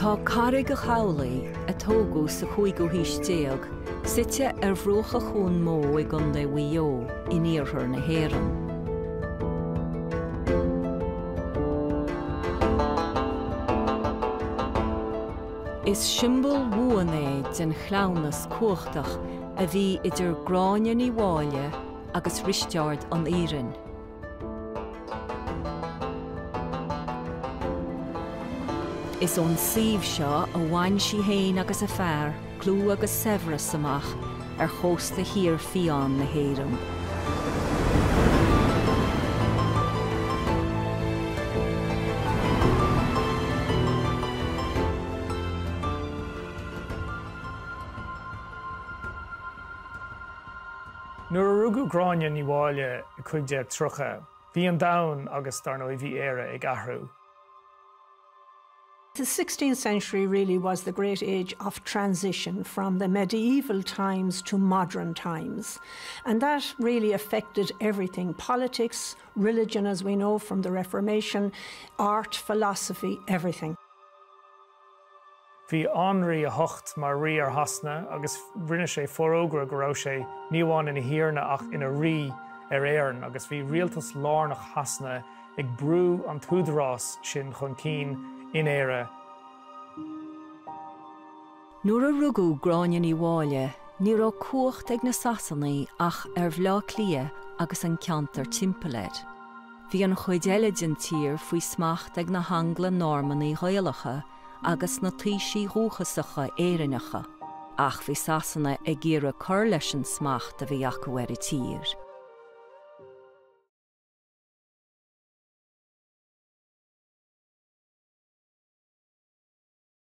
Tá Carraig a' Chabhlaigh, a tógadh sa chúigiú haois déag, suite ar bhruacha Chuan Mó i gContae Mhaigh Eo, in iarthar na hÉireann. Is siombail bhuan é den chleamhnas cumhachtach a bhí idir Gráinne Ní Mháille agus Risteárd an Iarainn. Is ón suíomh seo a bhain sí féin agus a fear clú agus saibhreas amach ar chósta thiar fiáin na hÉireann. Nuair a rugadh Gráinne Ní Mháille i 1530, bhí an domhan agus, dar ndóigh, bhí Éire ag athrú. The 16th century really was the great age of transition from the medieval times to modern times. And that really affected everything politics, religion as we know from the Reformation, art, philosophy, everything. Bhí Anraí a hOcht mar rí ar Shasana agus rinne sé forógra go raibh sé ní amháin ina thiarna ach ina rí ar Éirinn agus bhí rialtas lárnach Shasana ag brú an t-údarás sin chun cinn in Éire. Nuair a rugadh Gráinne Ní Mháille ní raibh cumhacht ag na Sasanaigh ach ar Bhaile Átha Cliath agus an ceantar timpeall air. Bhí an chuid eile den tír faoi smacht ag na hAngla-Normannaigh Ghaelacha agus na taoisigh dhúchasacha Éireannacha, ach bhí Sasana ag iarraidh cur leis an smacht a bhí acu ar an tír.